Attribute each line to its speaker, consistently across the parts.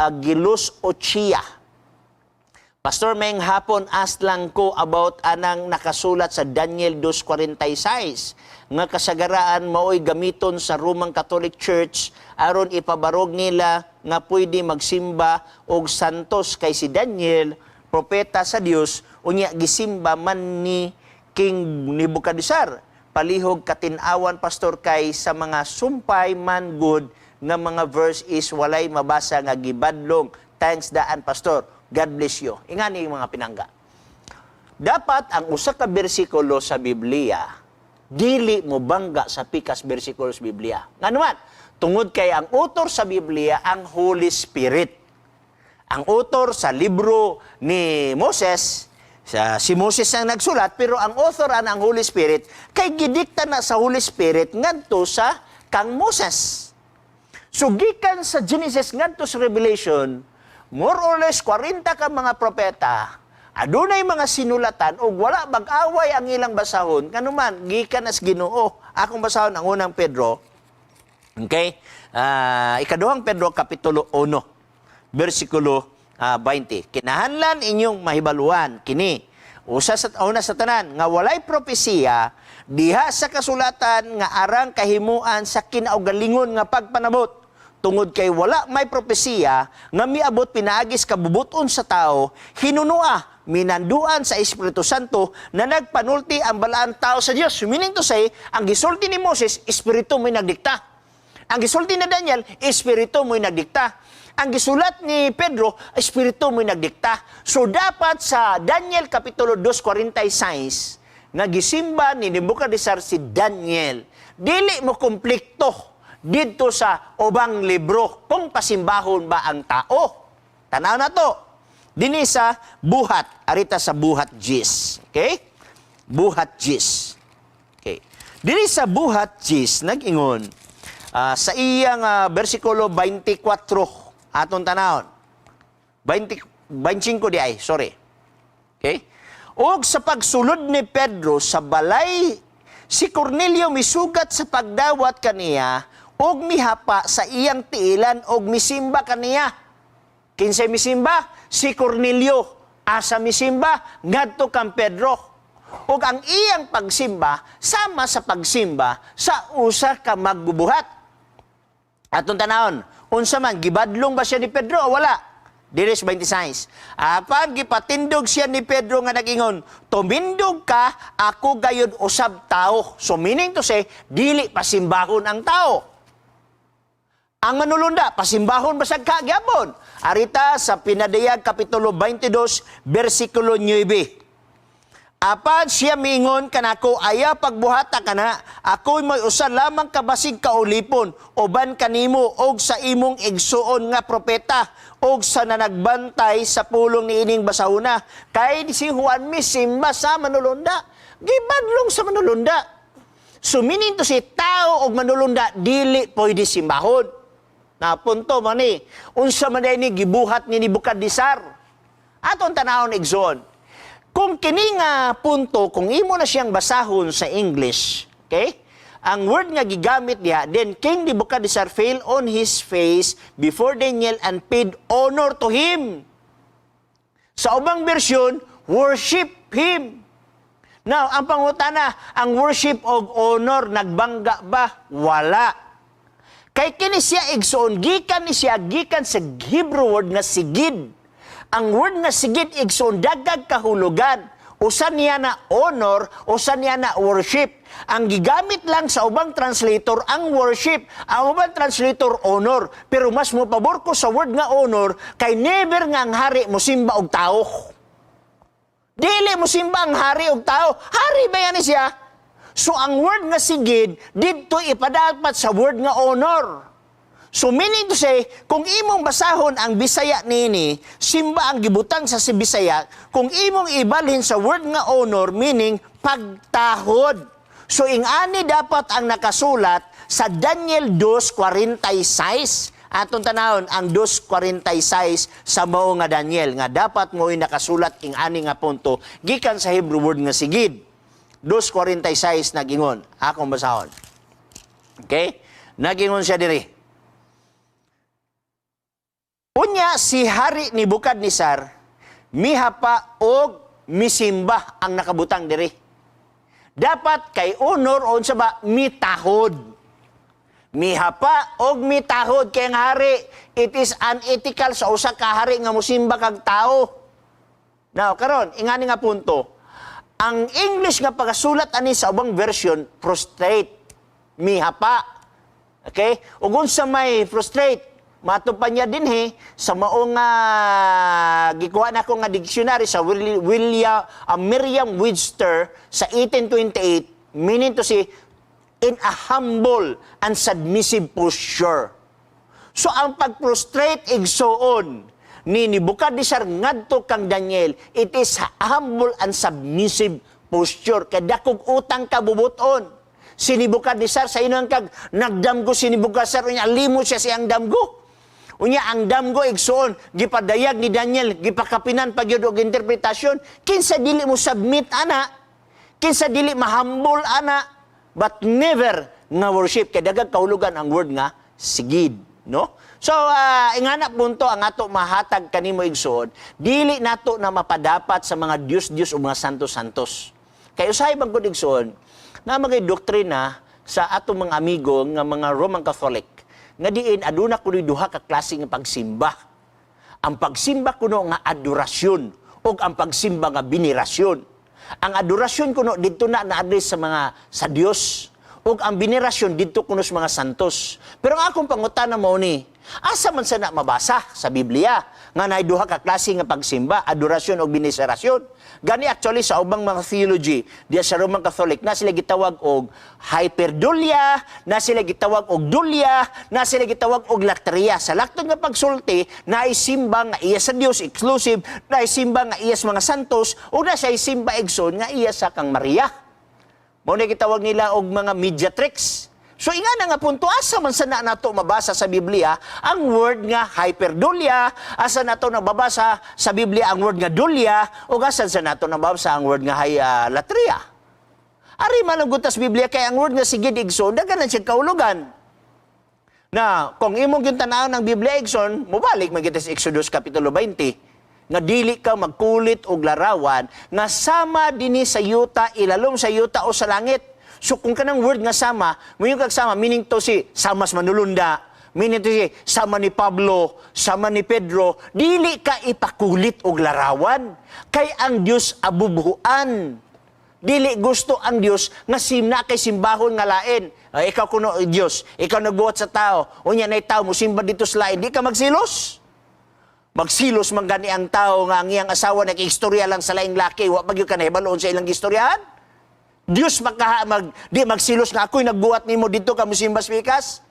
Speaker 1: Gilus Ochia. "Pastor, maayong hapon, ask lang ko about anang nakasulat sa Daniel 2.46 nga kasagaraan maoy gamiton sa Roman Catholic Church aron ipabarog nila nga pwede magsimba og santos kay si Daniel propeta sa Dios, unya gisimba man ni King Nebuchadnezzar. Palihog katin-awan, Pastor, kay sa mga sumpay man good nga mga verse is walay mabasa nga gibadlong. Thanks daan, Pastor. God bless you." Ingani yung mga pinangga. Dapat ang usa ka bersikulo sa Biblia dili mo bangga sa pikas bersikulo sa Biblia. Ngano man? Tungod kay ang author sa Biblia ang Holy Spirit. Ang author sa libro ni Moses, si Moses ang nagsulat, pero ang author ang Holy Spirit, kay gidikta na sa Holy Spirit ngadto sa kang Moses. So gikan sa Genesis ngadto sa Revelation, more or less 40 ka mga propeta, adunay mga sinulatan ug wala mag-away ang ilang basahon kanuman gikan as Ginoo. Akong basahon ang Unang Pedro. Okay? Ikaduhang Pedro kapitulo 1 bersikulo 20. "Kinahanglan inyong mahibaluan kini usa sa una sa tanan nga walay propesiya diha sa kasulatan nga arang kahimuan sa kinaugalingon nga pagpanabot, tungod kay wala may propesiya nga miabot pinaagis kabubuton sa tao, hinunua minanduan sa Espiritu Santo na nagpanulti ang balaan tao sa Dios." Meaning to say, ang gisulti ni Moses, Espiritu mo'y nagdikta. Ang gisulti ni Daniel, Espiritu mo'y nagdikta. Ang gisulat ni Pedro, Espiritu mo'y nagdikta. So dapat sa Daniel Kapitulo 2.46, nga gisimba ni Nebuchadnezzar si Daniel, dili mo konflikto didto sa ubang libro kung pasimbahon ba ang tao. Tanaw na to. Dini sa Buhat, arita sa Buhat 10. Okay? Buhat 10. Okay. Dini sa Buhat 10 nag-ingon sa iyang bersikulo 24 aton tanawon. 20 25 di ay, sorry. Okay? "Og sa pagsulod ni Pedro sa balay, si Cornelio misugat sa pagdawat kaniya og mihapa sa iyang tiilan og misimba kaniya." Kinsay misimba? Si Cornelio. Asa misimba? Ngadto kang Pedro. Ug ang iyang pagsimba sama sa pagsimba sa usa ka magbubuhat. Atong tanawon, unsa man gibadlong ba siya ni Pedro o wala? Diri sa 26. "Apan gipatindog siya ni Pedro nga nag-ingon, 'Tumindog ka, ako gayud usab tao.'" So meaning to say, dili pasimbahon ang tao. Ang manulunda, pasimbahon basag ka gyapon. Arita sa Pinadayag Kapitulo 22, versikulo 9. "Apan siya miingon kanako, 'Ayaw pagbuhata kana, ako mo'y usa lamang kabasig kaulipon, uban kanimo og sa imong igsuon nga propeta, og sa nanagbantay sa pulong niining basahuna.'" Kay si Juan misimba sa manulunda. Gibadlong sa manulunda. So meaning to say, tao og manulunda dili pwede simbahon. Na punto man ni, unsa man ni gibuhat ni Nebuchadnezzar? Aton tanawon, igsoon. Kung kini nga punto, kung imo na siyang basahon sa English, okay? Ang word nga gigamit diha, "Then King Nebuchadnezzar fell on his face before Daniel and paid honor to him." Sa ubang bersyon, "worship him." Now, ang pangutana, ang worship og honor nagbangga ba? Wala. Kay kini siya, igsoon, gikan ni siya gikan sa Hebrew word nga sigid. Ang word nga sigid, igsoon, dagag kahulugan. Usa niya na honor, usa niya na worship. Ang gigamit lang sa ubang translator ang worship, ang ubang translator honor. Pero mas mo pabor ko sa word nga honor kay never nga ang hari mo simba og tao. Dili mo simba ang hari og tao. Hari ba yan siya? So ang word nga sigid didto ipadapat sa word nga honor. So meaning to say, kung imong basahon ang Bisaya nini, simba ang gibutang sa si Bisaya, kung imong ibalhin sa word nga honor, meaning pagtahod. So ingani dapat ang nakasulat sa Daniel 2.46. Atong tanawon ang 2.46 sa mao nga Daniel nga dapat mo'y nakasulat ing ani nga punto gikan sa Hebrew word nga sigid. 2.46 nagingon. Akong basahon. Okay? Nagingon siya diri. Unya si Hari Nebuchadnezzar mihapa og misimba ang nakabutang diri. Dapat kay honor o unsa ba, mitahod. Mihapa og mitahod kay ang hari. It is unethical sa usa ka hari nga musimba kag tao. Now, karon, ingani nga punto. Ang English nga pagasulat ani sa ubang version, prostrate, mihapa. Okay? Ug unsa may prostrate? Mato pa niya dinhi sa maong gikuha nako nga dictionary sa William Merriam-Webster sa 1828, meaning to say in a humble and submissive posture. So ang pag-prostrate, igsoon, ni Nebuchadnezzar ngadto kang Daniel, it is humble and submissive posture. Kay dakog utang ka bubuton. Si Nebuchadnezzar sa inong kag nagdamgo si Nebuchadnezzar, unya limot siya siyang damgo. Unya ang damgo, igsoon, gipadayag ni Daniel, gipakapinan pa gyud og interpretasyon. Kinsa dili mo submit ana? Kinsa dili mahambol ana? But never nga worship kay daghang kahulugan ang word nga sigid, no? So ingana punto ang ato mahatag kanimo, igsoon, dili nato na mapadapat sa mga Diyos-Diyos o mga santos-santos. Kay usahay bang gud, igsoon, nga mga doktrina sa atong mga amigo nga mga Roman Catholic nga diin aduna kunoy duha ka klase nga pagsimba. Ang pagsimba kuno nga adorasyon ug ang pagsimba nga binerasyon. Ang adorasyon kuno didto na na-address sa mga sa Dios ug ang binerasyon didto kuno sa mga santos. Pero ang akong pangutana mao ni, asa man sa na mabasa sa Biblia nga naay duha ka klase nga pagsimba, adorasyon ug binerasyon? Gani actually sa ubang mga theology diya sa Roman Catholic na sila gitawag og hyperdulia, na sila gitawag og dulia, na sila gitawag og latria. Sa laktod nga pagsulti, naay simba nga iya sa Dios exclusive, naay simba nga iya sa mga santos, ug na siya simba, igsoon, nga iya sa kang Maria. Mao na gitawag nila og mga mediatrix. So ingana nga punto, asa man sa na nato mabasa sa Biblia ang word nga hyperdulia, asa nato nababasa sa Biblia ang word nga dulia, o asa sa nato nababasa ang word nga latria? Ari man ang gutas Biblia kay ang word nga sigid, igsoon, daghan na siya kahulugan. Na kung imong gyud tan-awon ng Biblia, igsoon, mobalik man kita sa Exodus kapitulo 20 nga dili ka magkulit og larawan nga sama dinhi sa yuta, ilalom sa yuta o sa langit. So kung kanang word nga sama, moingon kag sama, meaning to si sama sa manulunda, meaning to si sama ni Pablo, sama ni Pedro, dili ka ipakulit og larawan. Kay ang Dios abubuan. Dili gusto ang Dios nga simna kay simbahon nga lain. Ay, ikaw kuno Dios, ikaw nagbuhat sa tao. Unya nay tao musimba dito sa lain, di ka magsilos. Magsilos man gani ang tao nga ang iyang asawa nag-istorya lang sa laing laki, wa pa gyud ka nahibaloon sa ilang gistoryahan. Dios makaha mag di magsilos nga ako'y nagbuhat nimo dito ka musimba sa pikas.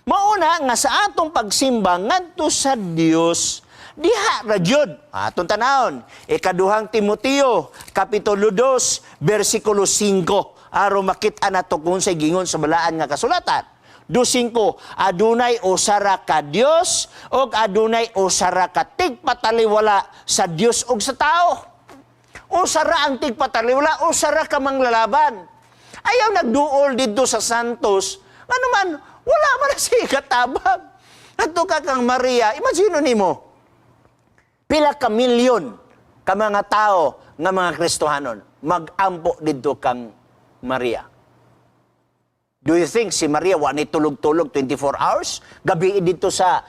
Speaker 1: Mauna nga sa atong pagsimba ngadto sa Dios, diha ra gyud. Atong tanawon, Ikaduhang Timoteo kapitulo 2 bersikulo 5 aron makita nato kung unsay gingon sa balaan nga kasulatan. 2:5, adunay usa ra ka Dios ug adunay usa ra ka tigpataliwala sa Dios ug sa tao. Usa ra ang tigpataliwala, usa ra ka manglalaban. Ayaw nagduol dito sa santos. Ano man, wala man na siya katabang. Adto ka kang Maria, imagine nimo, pila ka milyon ka mga tao nga mga Kristohanon magampo didto kang Maria. Do you think si Maria wa ni tulog-tulog 24 hours? Gabi dito sa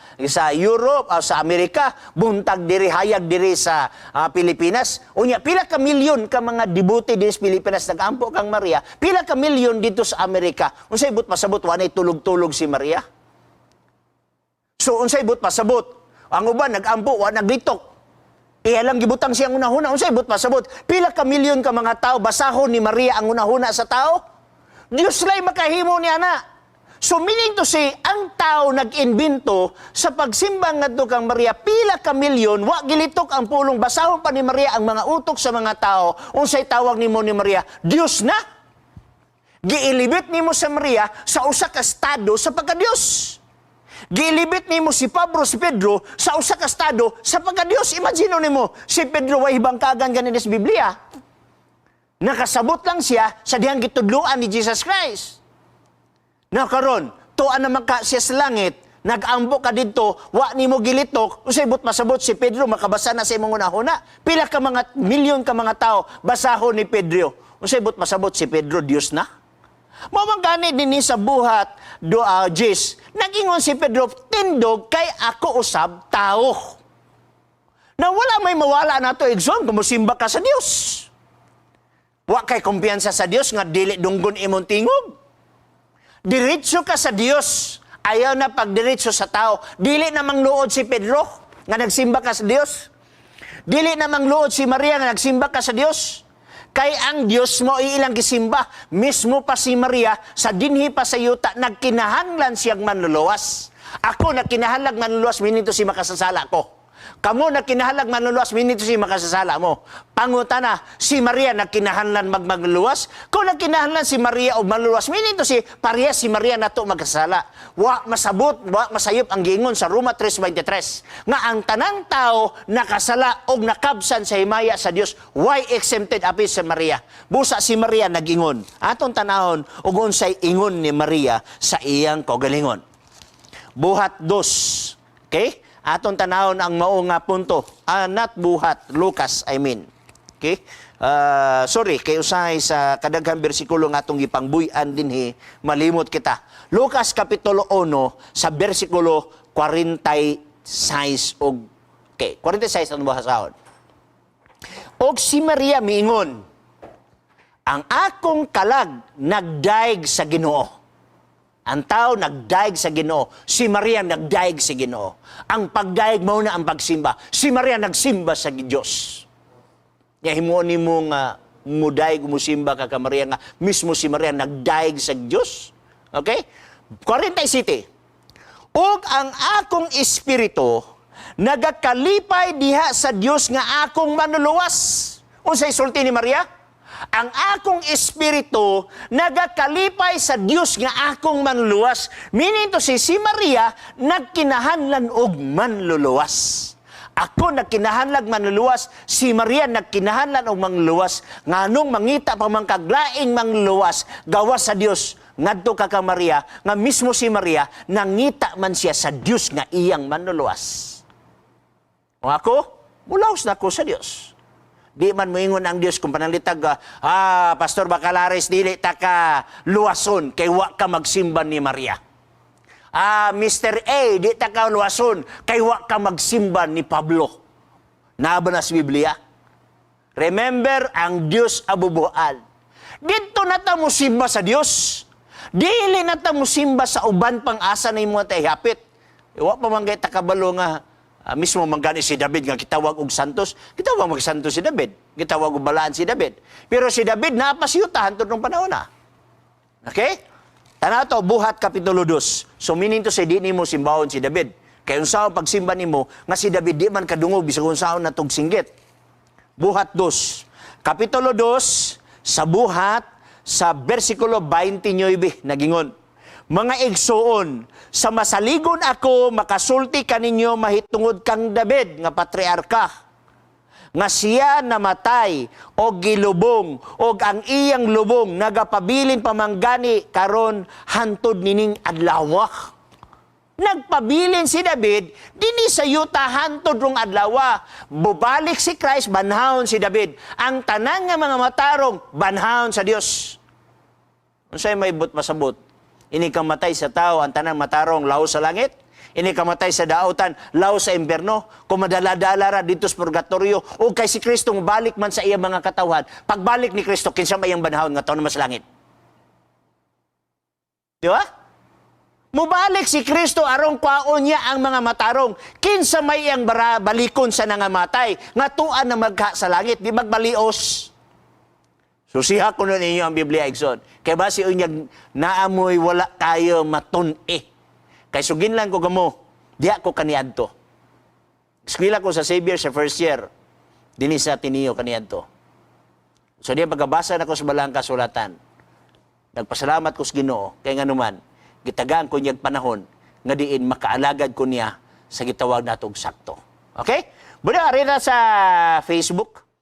Speaker 1: Europe, sa Amerika, buntag diri, hayag diri sa Pilipinas. Unya pila ka milyon ka mga devotee diri sa Pilipinas nagampo kang Maria? Pila ka milyon dito sa Amerika? Unsay but pasabot wa ni tulog-tulog si Maria? So unsay but pasabot? Ang uban nagampo wa naglitok. Iya lang gibutang siyang unahuna. Unsay but pasabot? Pila ka milyon ka mga tao basahon ni Maria ang unahuna sa tao? Diyos lay makahimo niya na. So meaning to say, ang tao nag-imbento sa pagsimba ngadto kang Maria, pila ka milyon, wa gilitok ang pulong, basahon pa ni Maria ang mga utok sa mga tao, unsay tawag nimo ni Maria? Diyos na. Giilibit nimo sa Maria sa usa ka estado sa pagka-Diyos. Giilibit nimo si Pablo, si Pedro sa usa ka estado sa pagka-Diyos. Imagine nimo, si Pedro way hibangkagan ganin sa Biblia. Nakasabot lang siya sa dihang gitudloan ni Jesus Christ. Na karon, tuan naman ka siya sa langit, Nag-ambo ka didto, wa nimo gilitok, unsay buot pasabot si Pedro makabasa na sa imong hunahuna? Pila ka mga milyon ka mga tao basahon ni Pedro. Unsay buot pasabot si Pedro, Dios na? Mao man gani dinhi sa Buhat do Jis, nag-ingon si Pedro, "Tindog kay ako usab tao." Na wala may mawala nato, igsoon, kung mosimba ka sa Dios. Wa kay kumpiyansa sa Dios nga dili dunggon imong tingog. Diretso ka sa Dios. Ayaw na pagdiretso sa tao. Dili na mangluod si Pedro nga nagsimba ka sa Dios. Dili na mangluod si Maria nga nagsimba ka sa Dios. Kay ang Dios mo ilang gisimba. Mismo pa si Maria sa dinhi pa sa yuta nagkinahanglan siyang manluluwas. Ako nagkinahanglan manluluwas, meaning to say makasasala ko. Kamo nagkinahanglan manluluwas, meaning to say makasasala mo. Pangutana, si Maria nagkinahanglan magmagluluwas? Kung nagkinahanglan si Maria og manluluwas, meaning to say parehas si Maria nato magkasala. Wa masabot, wa masayop ang giingon sa Roma 3:23 nga ang tanang tao nakasala og nakabsan sa himaya sa Dios, why exempted apil si Maria? Busa si Maria nagingon. Atong tanahon ug unsay ingon ni Maria sa iyang kaugalingon. Buhat 2. Okay? Atong tanahon ang mao nga punto. Ah, not Buhat, Lucas, I mean. Okay? Ah, sorry, kay usahay sa kadaghang bersikulo nga atong gipangbuy-an dinhi, malimot kita. Lucas kapitulo 1 sa bersikulo 46 og, okay, 46 ang basahon. Og si Maria miingon, "Ang akong kalag nagdaig sa Ginoo." Ang tao nagdaig sa Ginoo. Si Maria nagdaig sa Ginoo. Ang pagdaig mao na ang pagsimba. Si Maria nagsimba sa Dios. Nya himuon nimo nga mudaig, musimba ka ka Maria nga mismo si Maria nagdaig sa Dios. Okay? 47. "Ug ang akong espiritu nagakalipay diha sa Dios nga akong manluluwas." Unsay sulti ni Maria? "Ang akong espiritu nagakalipay sa Dios nga akong manluluwas." Meaning to say, si Maria nagkinahanglan og manluluwas. Ako nagkinahanglan manluluwas, si Maria nagkinahanglan og manluluwas. Nganong mangita pa man kag laing manluluwas gawas sa Dios ngadto ka kang Maria, nga mismo si Maria nangita man siya sa Dios nga iyang manluluwas? O ako, mulaos na ko sa Dios. Di man moingon ang Dios kung panalitag, "Ah, Pastor Bacalares, dili ta ka luwason kay wa ka magsimba ni Maria. Ah, Mr. A, di ta ka luwason kay wa ka magsimba ni Pablo." Naa ba na sa Biblia? Remember, ang Dios abubuan. Dito na ta mosimba sa Dios. Dili na ta mosimba sa uban pang asa na imo ta hapit. Wa pa man kay takabalo nga mismo man gani si David nga gitawag og santos, gitawag mag santos si David, gitawag og balaan si David. Pero si David napasiyuta hantod nung panahon na. Okay? Tanaw to, Buhat Kapitulo 2. So meaning to say, di nimo simbahon si David. Kay unsaon pagsimba nimo nga si David di man kadungog bisag unsaon natog singgit? Buhat 2. Kapitulo 2 sa Buhat sa bersikulo 29 nagingon. "Mga igsuon, sa masaligon ako makasulti kaninyo mahitungod kang David nga patriarka nga siya namatay og gilubong og ang iyang lubong nagapabilin pa man gani karon hantod nining adlaw." Nagpabilin si David dinhi sa yuta hantod rong adlaw. Bubalik si Christ, banhawon si David. Ang tanan nga mga matarong banhawon sa Dios. Unsay may but masabot? Ini kamatay sa tao, ang tanang matarong laos sa langit. Ini kamatay sa dautan, laos sa impierno. Kung madala-dala ra dito sa purgatorio, o kay si Kristo balik man sa iya mga katawhan, pagbalik ni Kristo, kinsa may iyang banhawon nga tao naman sa langit? Di ba? Mubalik si Kristo aron kwaon niya ang mga matarong. Kinsa may iyang balikon sa nangamatay, nga tuan na magka sa langit, di magbalios. Susiha ko nun ninyo ang Biblia, igsoon. Kay basi unyag naamoy wala tayo matun-i. Kay sugin lang ko kamo, diya ko kaniadto. Eskwela ko sa Xavier sa first year. Dinhi sa Ateneo kaniadto. So diya pagkabasa na ko sa balang kasulatan, nagpasalamat ko sa Ginoo kay nganuman gitagaan ko niyag panahon nga diin makaalagad ko niya sa gitawag natong sakto. Okay? Buda, ari na sa Facebook.